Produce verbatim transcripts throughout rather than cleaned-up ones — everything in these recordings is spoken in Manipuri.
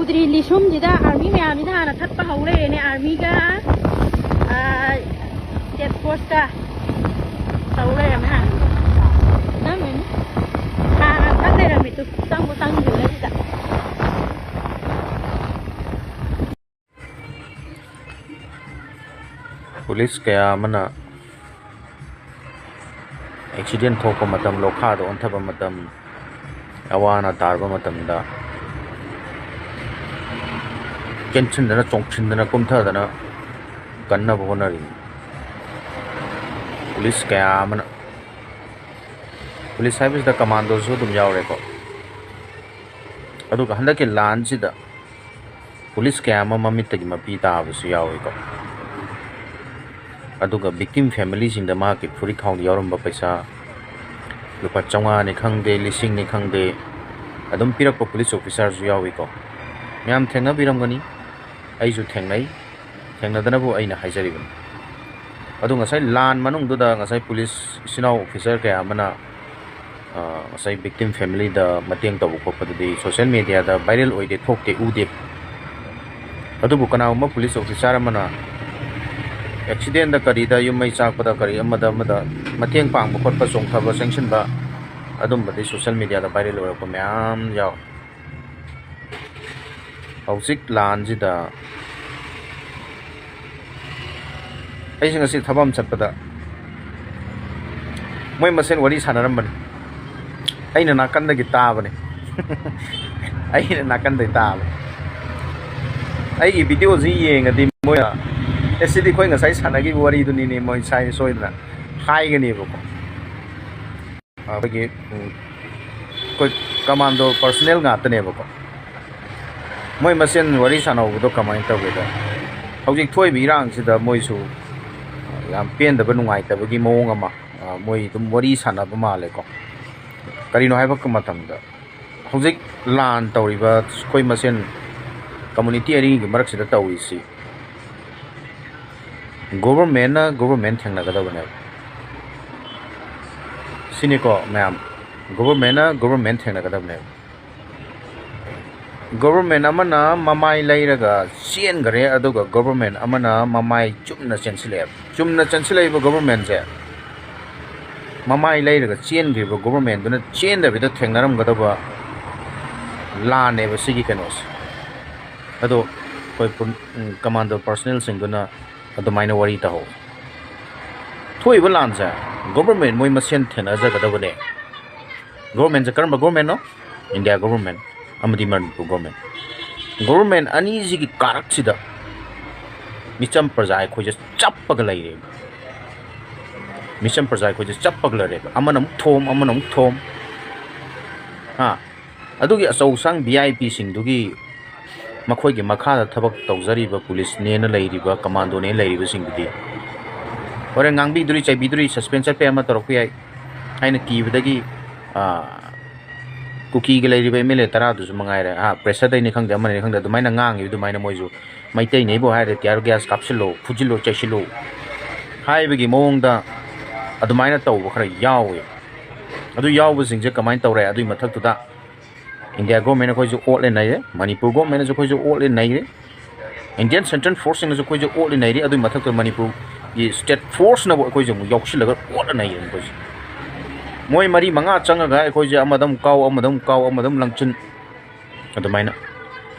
ꯇ꯭ꯔꯤ ꯂꯤꯁꯨꯝꯁꯤꯗ ꯑꯥꯔꯃꯤ ꯃꯌꯥꯝꯁꯤꯅ ꯍꯥꯟꯅ ꯊꯠꯄ ꯍꯧ ꯂꯩꯔꯦꯅꯦ꯫ ꯑꯥꯔꯃꯤꯒ, ꯑꯥ, ꯁ꯭ꯇꯦꯠ ꯐꯣꯔꯁꯀ ꯇꯧ ꯂꯩꯔꯝꯃꯦ ꯍꯥꯟꯅ꯫ ꯅꯝꯃꯦꯅꯦ꯫ ꯍꯥꯟꯅ ꯊꯠ ꯂꯩꯔꯝꯃꯤꯗꯨ ꯆꯪꯕꯨ ꯆꯪꯗ꯭ꯔꯤꯉꯩꯁꯤꯗ꯫ ꯄꯨꯂꯤꯁ ꯀꯌꯥ ꯑꯃꯅ ꯑꯦꯛꯁꯤꯗꯦꯟ ꯊꯣꯛꯄ ꯃꯇꯝ, ꯂꯣꯈꯥꯗ ꯑꯣꯟꯊꯕ ꯃꯇꯝ, ꯑꯋꯥ ꯑꯅꯥ ꯇꯥꯔꯕ ꯃꯇꯝꯗ ꯆꯦꯟꯁꯤꯟꯗꯅ, ꯆꯣꯡꯁꯤꯟꯗꯅ, ꯀꯨꯝꯊꯗꯅ ꯀꯟꯅꯕ ꯍꯣꯠꯅꯔꯤ꯫ ꯄꯨꯂꯤꯁ ꯀꯌꯥ ꯑꯃꯅ, ꯄꯨꯂꯤꯁ ꯍꯥꯏꯕꯁꯤꯗ ꯀꯃꯥꯟꯗꯣꯁꯨ ꯑꯗꯨꯝ ꯌꯥꯎꯔꯦꯀꯣ꯫ ꯑꯗꯨꯒ ꯍꯟꯗꯛꯀꯤ ꯂꯥꯟꯁꯤꯗ ꯄꯨꯂꯤꯁ ꯀꯌꯥ ꯑꯃ ꯃꯃꯤꯠꯇꯒꯤ ꯃꯄꯤ ꯇꯥꯕꯁꯨ ꯌꯥꯎꯏꯀꯣ꯫ ꯑꯗꯨꯒ victim familyꯁꯤꯡꯗ ꯃꯍꯥꯛꯀꯤ ꯐꯨꯔꯤꯠ ꯈꯥꯎꯗ ꯌꯥꯎꯔꯝꯕ ꯄꯩꯁꯥ ꯂꯨꯄꯥ ꯆꯥꯝꯃꯉꯥꯅꯤ ꯈꯪꯗꯦ, ꯂꯤꯁꯤꯡꯅꯤ ꯈꯪꯗꯦ, ꯑꯗꯨꯝ ꯄꯤꯔꯛꯄ ꯄꯨꯂꯤꯁ ꯑꯣꯐꯤꯁꯥꯔꯁꯨ ꯌꯥꯎꯏꯀꯣ꯫ ꯃꯌꯥꯝ ꯊꯦꯡꯅꯕꯤꯔꯝꯒꯅꯤ, ꯑꯩꯁꯨ ꯊꯦꯡꯅꯩ, ꯊꯦꯡꯅꯗꯅꯕꯨ ꯑꯩꯅ ꯍꯥꯏꯖꯔꯤꯕꯅꯤ꯫ ꯑꯗꯨ ꯉꯁꯥꯏ ꯂꯥꯟ ꯃꯅꯨꯡꯗꯨꯗ ꯉꯁꯥꯏ ꯄꯨꯂꯤꯁ ꯏꯆꯤꯟ ꯏꯅꯥꯎ ꯑꯣꯐꯤꯁꯥꯔ ꯀꯌꯥ ꯑꯃꯅ, ꯑ, ꯉꯁꯥꯏ victim familyꯗ ꯃꯇꯦꯡ ꯇꯧꯕ ꯈꯣꯠꯄꯗꯨꯗꯤ social mediaꯗ viral ꯑꯣꯏꯗꯦ, ꯊꯣꯛꯇꯦ, ꯎꯗꯦ꯫ ꯑꯗꯨꯕꯨ ꯀꯅꯥꯒꯨꯝꯕ ꯄꯨꯂꯤꯁ ꯑꯣꯐꯤꯁꯥꯔ ꯑꯃꯅ ꯑꯦꯛꯁꯤꯗꯦꯟꯗ ꯀꯔꯤꯗ, ꯌꯨꯝ ꯃꯩ ꯆꯥꯛꯄꯗ ꯀꯔꯤ ꯑꯃꯗ ꯑꯃꯗ ꯃꯇꯦꯡ ꯄꯥꯡꯕ ꯈꯣꯠꯄ, ꯆꯣꯡꯊꯕ ꯆꯦꯟꯁꯤꯟꯕ, ꯑꯗꯨꯝꯕꯗꯤ social mediaꯗ viral ꯑꯣꯏꯔꯛꯄ ꯃꯌꯥꯝ ꯌꯥꯎꯏ꯫ ꯍꯧꯖꯤꯛ ꯂꯥꯟꯁꯤꯗ ꯑꯩꯁꯦ ꯉꯁꯤ ꯊꯕꯛ ꯑꯃ ꯆꯠꯄꯗ ꯃꯣꯏ ꯃꯁꯦꯟ ꯋꯥꯔꯤ ꯁꯥꯟꯅꯔꯝꯕꯅꯤ꯫ ꯑꯩꯅ ꯅꯥꯀꯟꯗꯒꯤ ꯇꯥꯕꯅꯤ꯫ ꯑꯩꯅ ꯅꯥꯀꯟꯗꯒꯤ ꯇꯥꯕꯅꯤ꯫ ꯑꯩꯒꯤ videoꯁꯤ ꯌꯦꯡꯉꯗꯤ ꯃꯣꯏꯅ, "ꯑꯦ, ꯁꯤꯗꯤ ꯑꯩꯈꯣꯏ ꯉꯁꯥꯏ ꯁꯥꯟꯅꯈꯤꯕ ꯋꯥꯔꯤꯗꯨꯅꯤꯅꯦ" ꯃꯣꯏ ꯁꯥꯏ ꯁꯣꯏꯗꯅ ꯍꯥꯏꯒꯅꯦꯕꯀꯣ꯫ ꯑꯩꯈꯣꯏꯒꯤ, ꯎꯝ, ꯑꯩꯈꯣꯏ ꯀꯃꯥꯟꯗꯣ personnel ꯉꯥꯛꯇꯅꯦꯕꯀꯣ꯫ ꯃꯣꯏ ꯃꯁꯦꯟ ꯋꯥꯔꯤ ꯁꯥꯟꯅꯍꯧꯕꯗꯣ ꯀꯃꯥꯏꯅ ꯇꯧꯒꯦꯗ, ꯍꯧꯖꯤꯛ ꯊꯣꯛꯏꯕ ꯏꯔꯥꯡꯁꯤꯗ ꯃꯣꯏꯁꯨ ꯌꯥꯝ ꯄꯦꯟꯗꯕ, ꯅꯨꯡꯉꯥꯏꯇꯕꯒꯤ ꯃꯑꯣꯡ ꯑꯃ, ꯑ, ꯃꯣꯏ ꯑꯗꯨꯝ ꯋꯥꯔꯤ ꯁꯥꯟꯅꯕ ꯃꯥꯜꯂꯦꯀꯣ꯫ ꯀꯔꯤꯅꯣ ꯍꯥꯏꯕ ꯃꯇꯝꯗ, ꯍꯧꯖꯤꯛ ꯂꯥꯟ ꯇꯧꯔꯤꯕ ꯑꯩꯈꯣꯏ ꯃꯁꯦꯟ community ꯑꯅꯤꯒꯤ ꯃꯔꯛꯁꯤꯗ ꯇꯧꯔꯤꯁꯤ, governmentꯅ government ꯊꯦꯡꯅꯒꯗꯕꯅꯦꯕ꯫ ꯁꯤꯅꯤꯀꯣ ꯃꯌꯥꯝ, governmentꯅ government ꯊꯦꯡꯅꯒꯗꯕꯅꯦꯕ꯫ ꯒꯣꯕꯔꯃꯦꯟ ꯑꯃꯅ ꯃꯃꯥꯏ ꯂꯩꯔꯒ ꯆꯦꯟꯈꯔꯦ, ꯑꯗꯨꯒ ꯒꯣꯕꯔꯃꯦꯟ ꯑꯃꯅ ꯃꯃꯥꯏ ꯆꯨꯝꯅ ꯆꯦꯟꯁꯤꯜꯂꯛꯑꯦꯕ꯫ ꯆꯨꯝꯅ ꯆꯦꯟꯁꯤꯜꯂꯛꯏꯕ ꯒꯣꯕꯔꯃꯦꯟꯁꯦ ꯃꯃꯥꯏ ꯂꯩꯔꯒ ꯆꯦꯟꯈ꯭ꯔꯤꯕ ꯒꯣꯕꯔꯃꯦꯟꯗꯨꯅ ꯆꯦꯟꯗꯕꯤꯗ ꯊꯦꯡꯅꯔꯝꯒꯗꯕ ꯂꯥꯟꯅꯦꯕ ꯁꯤꯒꯤ ꯀꯩꯅꯣꯁꯦ꯫ ꯑꯗꯣ ꯑꯩꯈꯣꯏ ꯄꯨꯟ-, ꯎꯝ, ꯀꯃꯥꯟꯗꯣ ꯄꯥꯔꯁꯅꯦꯜꯁꯤꯡꯗꯨꯅ ꯑꯗꯨꯃꯥꯏꯅ ꯋꯥꯔꯤ ꯇꯧꯍꯧ꯫ ꯊꯣꯛꯏꯕ ꯂꯥꯟꯁꯦ ꯒꯣꯕꯔꯃꯦꯟ ꯃꯣꯏ ꯃꯁꯦꯟ ꯊꯦꯡꯅꯖꯒꯗꯕꯅꯦ꯫ ꯒꯣꯕꯔꯃꯦꯟꯁꯦ ꯀꯔꯝꯕ ꯒꯣꯕꯔꯃꯦꯟꯅꯣ? ꯏꯟꯗꯤꯌꯥ ꯒꯣꯕꯔꯃꯦꯟ ꯑꯃꯗꯤ ꯃꯅꯤꯄꯨꯔ ꯒꯣꯕꯔꯃꯦꯟ꯫ ꯒꯣꯕꯔꯃꯦꯟ ꯑꯅꯤꯁꯤꯒꯤ ꯀꯥꯔꯛꯁꯤꯗ ꯃꯤꯆꯝ ꯄ꯭ꯔꯖꯥ ꯑꯩꯈꯣꯏꯁꯦ ꯆꯞꯄꯒ ꯂꯩꯔꯦꯕ꯫ ꯃꯤꯆꯝ ꯄ꯭ꯔꯖꯥ ꯑꯩꯈꯣꯏꯁꯦ ꯆꯞꯄꯒ ꯂꯩꯔꯦꯕ꯫ ꯑꯃꯅ ꯑꯃꯨꯛ ꯊꯣꯝ, ꯑꯃꯅ ꯑꯃꯨꯛ ꯊꯣꯝ꯫ ꯍꯥ? ꯑꯗꯨꯒꯤ ꯑꯆꯧ ꯑꯁꯥꯡ ꯚꯤ ꯑꯥꯏ ꯄꯤꯁꯤꯡꯗꯨꯒꯤ ꯃꯈꯣꯏꯒꯤ ꯃꯈꯥꯗ ꯊꯕꯛ ꯇꯧꯖꯔꯤꯕ ꯄꯨꯂꯤꯁꯅꯦꯅ ꯂꯩꯔꯤꯕ, ꯀꯃꯥꯟꯗꯣꯅꯦꯅ ꯂꯩꯔꯤꯕꯁꯤꯡꯗꯨꯗꯤ ꯍꯣꯔꯦꯟ ꯉꯥꯡꯕꯤꯗꯣꯔꯤ, ꯆꯩꯕꯤꯗꯣꯔꯤ, ꯁꯁꯄꯦꯟ ꯆꯠꯄ ꯌꯥꯏ, ꯑꯃ ꯇꯧꯔꯛꯄ ꯌꯥꯏ ꯍꯥꯏꯅ ꯀꯤꯕꯗꯒꯤ, ꯑꯥ, ꯀꯨꯀꯤꯒꯤ ꯂꯩꯔꯤꯕ ꯑꯦꯝ ꯑꯦꯜ ꯑꯦ ꯇꯔꯥꯗꯨꯁꯨ ꯃꯉꯥꯏꯔꯦ, ꯑꯥ, ꯄ꯭ꯔꯦꯁꯔꯗꯩꯅꯤ ꯈꯪꯗꯦ, ꯑꯃꯅꯤ ꯈꯪꯗꯦ, ꯑꯗꯨꯃꯥꯏꯅ ꯉꯥꯡꯉꯤꯕ ꯑꯗꯨꯃꯥꯏꯅ ꯃꯣꯏꯁꯨ ꯃꯩꯇꯩꯅꯦꯕꯨ ꯍꯥꯏꯔꯗꯤ tear gas ꯀꯥꯞꯁꯤꯜꯂꯣ, ꯐꯨꯖꯤꯜꯂꯣ, ꯆꯩꯁꯤꯜꯂꯣ ꯍꯥꯏꯕꯒꯤ ꯃꯑꯣꯡꯗ ꯑꯗꯨꯃꯥꯏꯅ ꯇꯧꯕ ꯈꯔ ꯌꯥꯎꯋꯦ꯫ ꯑꯗꯨ ꯌꯥꯎꯕꯁꯤꯡꯁꯦ ꯀꯃꯥꯏꯅ ꯇꯧꯔꯦ? ꯑꯗꯨꯒꯤ ꯃꯊꯛꯇꯨꯗ ꯏꯟꯗꯤꯌꯥ ꯒꯣꯔꯃꯦꯟ ꯑꯩꯈꯣꯏꯁꯨ ꯑꯣꯠꯂꯦ ꯅꯩꯔꯦ, ꯃꯅꯤꯄꯨꯔ ꯒꯣꯔꯃꯦꯟꯅꯁꯨ ꯑꯩꯈꯣꯏꯁꯨ ꯑꯣꯠꯂꯦ ꯅꯩꯔꯦ, ꯏꯟꯗꯤꯌꯟ ꯁꯦꯟꯇ꯭ꯔꯦꯜ ꯐꯣꯔꯁꯁꯤꯡꯅꯁꯨ ꯑꯩꯈꯣꯏꯁꯨ ꯑꯣꯠꯂꯦ ꯅꯩꯔꯦ꯫ ꯑꯗꯨꯒꯤ ꯃꯊꯛꯇ ꯃꯅꯤꯄꯨꯔꯒꯤ ꯁ꯭ꯇꯦꯠ ꯐꯣꯔꯁꯅꯕꯨ ꯑꯩꯈꯣꯏꯁꯦ ꯑꯃꯨꯛ ꯌꯥꯎꯁꯤꯜꯂꯒ ꯑꯣꯠꯂ ꯅꯩꯔꯦ ꯑꯩꯈꯣꯏꯁꯦ꯫ ꯃꯣꯏ ꯃꯔꯤ ꯃꯉꯥ ꯆꯪꯉꯒ ꯑꯩꯈꯣꯏꯁꯦ ꯑꯃꯗ ꯑꯃꯨꯛ ꯀꯥꯎ, ꯑꯃꯗ ꯑꯃꯨꯛ ꯀꯥꯎ, ꯑꯃꯗ ꯑꯃꯨꯛ ꯂꯪꯁꯤꯟ, ꯑꯗꯨꯃꯥꯏꯅ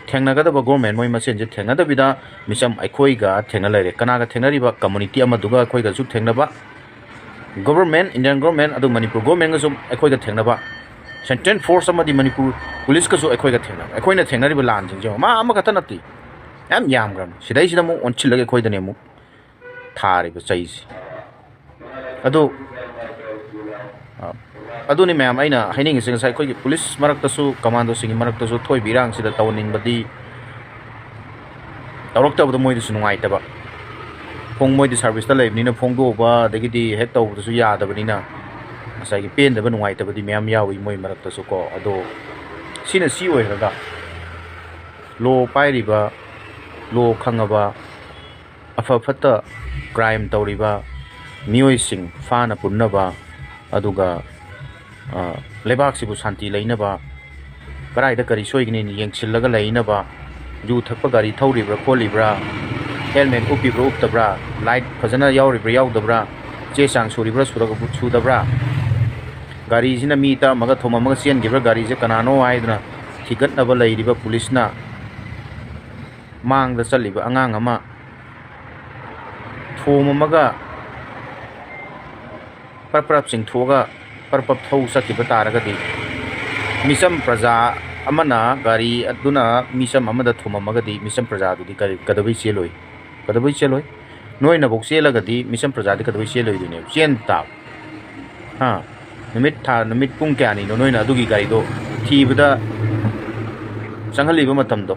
ꯊꯦꯡꯅꯒꯗꯕ ꯒꯣꯔꯃꯦꯟ ꯃꯣꯏ ꯃꯁꯦꯟꯁꯦ ꯊꯦꯡꯅꯗꯕꯤꯗ ꯃꯤꯆꯝ ꯑꯩꯈꯣꯏꯒ ꯊꯦꯡꯅ ꯂꯩꯔꯦ꯫ ꯀꯅꯥꯒ ꯊꯦꯡꯅꯔꯤꯕ? ꯀꯝꯃꯨꯅꯤꯇꯤ ꯑꯃꯗꯨꯒ ꯑꯩꯈꯣꯏꯒꯁꯨ ꯊꯦꯡꯅꯕ, ꯒꯣꯕꯔꯃꯦꯟ, ꯏꯟꯗꯤꯌꯟ ꯒꯣꯕꯔꯃꯦꯟ, ꯑꯗꯨ ꯃꯅꯤꯄꯨꯔ ꯒꯣꯕꯔꯃꯦꯟꯒꯁꯨ ꯑꯩꯈꯣꯏꯒ ꯊꯦꯡꯅꯕ, ꯁꯦꯟꯇ꯭ꯔꯦꯜ ꯐꯣꯔꯁ ꯑꯃꯗꯤ ꯃꯅꯤꯄꯨꯔ ꯄꯨꯂꯤꯁꯀꯁꯨ ꯑꯩꯈꯣꯏꯒ ꯊꯦꯡꯅꯕ꯫ ꯑꯩꯈꯣꯏꯅ ꯊꯦꯡꯅꯔꯤꯕ ꯂꯥꯟꯁꯤꯡꯁꯦ ꯃꯥ ꯑꯃꯈꯛꯇ ꯅꯠꯇꯦ, ꯌꯥꯝ ꯌꯥꯝꯈ꯭ꯔꯕꯅꯤ꯫ ꯁꯤꯗꯩꯁꯤꯗ ꯑꯃꯨꯛ ꯑꯣꯟꯁꯤꯜꯂꯒ ꯑꯩꯈꯣꯏꯗꯅꯦ ꯑꯃꯨꯛ ꯊꯥꯔꯤꯕ ꯆꯩꯁꯦ꯫ ꯑꯗꯨ, ꯑ, ꯑꯗꯨꯅꯤ ꯃꯌꯥꯝ ꯑꯩꯅ ꯍꯥꯏꯅꯤꯡꯉꯤꯁꯦ꯫ ꯉꯁꯥꯏ ꯑꯩꯈꯣꯏꯒꯤ ꯄꯨꯂꯤꯁ ꯃꯔꯛꯇꯁꯨ, ꯀꯃꯥꯟꯗꯣꯁꯤꯡꯒꯤ ꯃꯔꯛꯇꯁꯨ ꯊꯣꯛꯏꯕ ꯏꯔꯥꯡꯁꯤꯗ ꯇꯧꯍꯟꯅꯤꯡꯕꯗꯤ ꯇꯧꯔꯛꯇꯕꯗꯣ ꯃꯣꯏꯗꯁꯨ ꯅꯨꯡꯉꯥꯏꯇꯕ꯫ ꯐꯣꯡ-, ꯃꯣꯏꯗꯤ ꯁꯥꯔꯚꯤꯁꯇ ꯂꯩꯕꯅꯤꯅ ꯐꯣꯡꯗꯣꯛꯎꯕ, ꯑꯗꯒꯤꯗꯤ ꯍꯦꯛ ꯇꯧꯕꯗꯁꯨ ꯌꯥꯗꯕꯅꯤꯅ ꯉꯁꯥꯏꯒꯤ ꯄꯦꯟꯗꯕ, ꯅꯨꯡꯉꯥꯏꯇꯕꯗꯤ ꯃꯌꯥꯝ ꯌꯥꯎꯏ ꯃꯣꯏ ꯃꯔꯛꯇꯁꯨ ꯀꯣ꯫ ꯑꯗꯣ ꯁꯤꯅ ꯁꯤ ꯑꯣꯏꯈ꯭ꯔꯒ ꯂꯣ ꯄꯥꯏꯔꯤꯕ, ꯂꯣ ꯈꯪꯉꯕ, ꯑꯐ ꯐꯠꯇ ꯀ꯭ꯔꯥꯏꯝ ꯇꯧꯔꯤꯕ ꯃꯤꯑꯣꯏꯁꯤꯡ ꯐꯥꯅ ꯄꯨꯟꯅꯕ, ꯑꯗꯨꯒ, ꯑ, ꯂꯩꯕꯥꯛꯁꯤꯕꯨ ꯁꯥꯟꯇꯤ ꯂꯩꯅꯕ, ꯀꯗꯥꯏꯗ ꯀꯔꯤ ꯁꯣꯏꯒꯅꯤ ꯌꯦꯡꯁꯤꯜꯂꯒ ꯂꯩꯅꯕ, ꯌꯨ ꯊꯛꯄ ꯒꯥꯔꯤ ꯊꯧꯔꯤꯕ꯭ꯔꯥ ꯈꯣꯠꯂꯤꯕ꯭ꯔꯥ, helmet ꯎꯞꯄꯤꯕ꯭ꯔꯥ ꯎꯞꯇꯕ꯭ꯔꯥ, light ꯐꯖꯅ ꯌꯥꯎꯔꯤꯕ꯭ꯔꯥ ꯌꯥꯎꯗꯕ꯭ꯔꯥ, ꯆꯦ ꯆꯥꯡ ꯁꯨꯔꯤꯕ꯭ꯔꯥ ꯁꯨꯔꯒ-, ꯁꯨꯗꯕ꯭ꯔꯥ, ꯒꯥꯔꯤꯁꯤꯅ ꯃꯤ ꯇꯛꯑꯝꯃꯒ ꯊꯣꯝꯃꯝꯃꯒ ꯆꯦꯟꯈꯤꯕ꯭ꯔꯥ, ꯒꯥꯔꯤꯁꯦ ꯀꯅꯥꯅꯣ ꯍꯥꯏꯗꯨꯅ ꯊꯤꯒꯠꯅꯕ ꯂꯩꯔꯤꯕ ꯄꯨꯂꯤꯁꯅ ꯃꯥꯡꯗ ꯆꯠꯂꯤꯕ ꯑꯉꯥꯡ ꯑꯃ ꯊꯣꯝꯃꯝꯃꯒ ꯄꯔꯞ ꯄꯔꯞ ꯆꯤꯡꯊꯣꯛꯑꯒ ꯄꯔꯞ ꯄꯔꯞ ꯊꯧ ꯆꯠꯈꯤꯕ ꯇꯥꯔꯒꯗꯤ, ꯃꯤꯆꯝ ꯄ꯭ꯔꯖꯥ ꯑꯃꯅ ꯒꯥꯔꯤ ꯑꯗꯨꯅ ꯃꯤꯆꯝ ꯑꯃꯗ ꯊꯣꯝꯃꯝꯃꯒꯗꯤ, ꯃꯤꯆꯝ ꯄ꯭ꯔꯖꯥꯗꯨꯗꯤ ꯀꯔꯤ, ꯀꯩꯗꯧꯕꯩ ꯆꯦꯜꯂꯣꯏ? ꯀꯩꯗꯧꯕꯩ ꯆꯦꯜꯂꯣꯏ? ꯅꯣꯏꯅꯐꯧ ꯆꯦꯜꯂꯒꯗꯤ ꯃꯤꯆꯝ ꯄ꯭ꯔꯖꯥꯗꯤ ꯀꯩꯗꯧꯕꯩ ꯆꯦꯜꯂꯣꯏꯗꯣꯏꯅꯣ? ꯆꯦꯟ ꯇꯥꯕ꯫ ꯍꯥ? ꯅꯨꯃꯤꯠ ꯊꯥ, ꯅꯨꯃꯤꯠ ꯄꯨꯡ ꯀꯌꯥꯅꯤꯅꯣ ꯅꯣꯏꯅ ꯑꯗꯨꯒꯤ ꯒꯥꯔꯤꯗꯣ ꯊꯤꯕꯗ ꯆꯪꯍꯜꯂꯤꯕ ꯃꯇꯝꯗꯣ?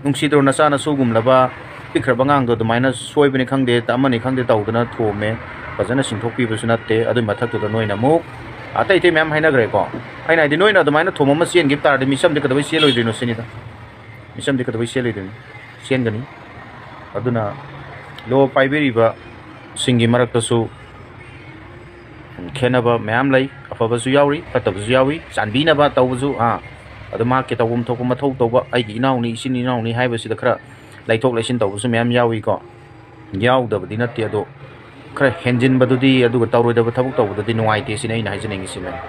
ꯅꯨꯡꯁꯤꯗ꯭ꯔꯣ? ꯅꯆꯥ ꯅꯁꯨꯒꯨꯝꯂꯕ ꯄꯤꯛꯈ꯭ꯔꯕ ꯑꯉꯥꯡꯗꯣ ꯑꯗꯨꯃꯥꯏꯅ ꯁꯣꯏꯕꯅꯤ ꯈꯪꯗꯦ, ꯑꯃꯅꯤ ꯈꯪꯗꯦ ꯇꯧꯗꯅ ꯊꯣꯝꯃꯦ, ꯐꯖꯅ ꯁꯤꯡꯊꯣꯛꯄꯤꯕꯁꯨ ꯅꯠꯇꯦ꯫ ꯑꯗꯨꯏ ꯃꯊꯛꯇꯨꯗ ꯅꯣꯏꯅ ꯑꯃꯨꯛ ꯑꯇꯩ ꯑꯇꯩ ꯃꯌꯥꯝ ꯍꯥꯏꯅꯈ꯭ꯔꯦꯀꯣ꯫ ꯑꯩꯅ ꯍꯥꯏꯗꯤ, ꯅꯣꯏꯅ ꯑꯗꯨꯃꯥꯏꯅ ꯊꯣꯝ ꯑꯃ ꯆꯦꯟꯈꯤꯕ ꯇꯥꯔꯗꯤ, ꯃꯤꯆꯝꯗꯤ ꯀꯩꯗꯧꯕꯩ ꯆꯦꯜꯂꯣꯏꯗꯣꯏꯅꯣ ꯁꯤꯅꯤꯗ꯫ ꯃꯤꯆꯝꯗꯤ ꯀꯩꯗꯧꯕꯩ ꯆꯦꯜꯂꯣꯏꯗꯣꯏꯅꯣ? ꯆꯦꯟꯒꯅꯤ꯫ ꯑꯗꯨꯅ law ꯄꯥꯏꯕꯤꯔꯤꯕꯁꯤꯡꯒꯤ ꯃꯔꯛꯇꯁꯨ ꯈꯦꯠꯅꯕ ꯃꯌꯥꯝ ꯂꯩ, ꯑꯐꯕꯁꯨ ꯌꯥꯎꯔꯤ, ꯐꯠꯇꯕꯁꯨ ꯌꯥꯎꯔꯤ, ꯆꯥꯟꯕꯤꯅꯕ ꯇꯧꯕꯁꯨ, ꯑꯥ, ꯑꯗꯨ ꯃꯍꯥꯛꯀꯤ ꯇꯧꯐꯝ ꯊꯣꯛꯄ ꯃꯊꯧ ꯇꯧꯕ, ꯑꯩꯒꯤ ꯏꯅꯥꯎꯅꯤ, ꯏꯆꯤꯟ ꯏꯅꯥꯎꯅꯤ ꯍꯥꯏꯕꯁꯤꯗ ꯈꯔ ꯂꯩꯊꯣꯛ ꯂꯩꯁꯤꯟ ꯇꯧꯕꯁꯨ ꯃꯌꯥꯝ ꯌꯥꯎꯏꯀꯣ, ꯌꯥꯎꯗꯕꯗꯤ ꯅꯠꯇꯦ, ꯑꯗꯣ ꯈꯔ ꯍꯦꯟꯖꯤꯟꯕꯗꯨꯗꯤ, ꯑꯗꯨꯒ ꯇꯧꯔꯣꯏꯗꯕ ꯊꯕꯛ ꯇꯧꯕꯗꯨꯗꯤ ꯅꯨꯡꯉꯥꯏꯇꯦ ꯁꯤꯅꯤ ꯑꯩꯅ ꯍꯥꯏꯖꯅꯤꯡꯉꯤꯁꯤ, ꯃꯌꯥꯝ꯫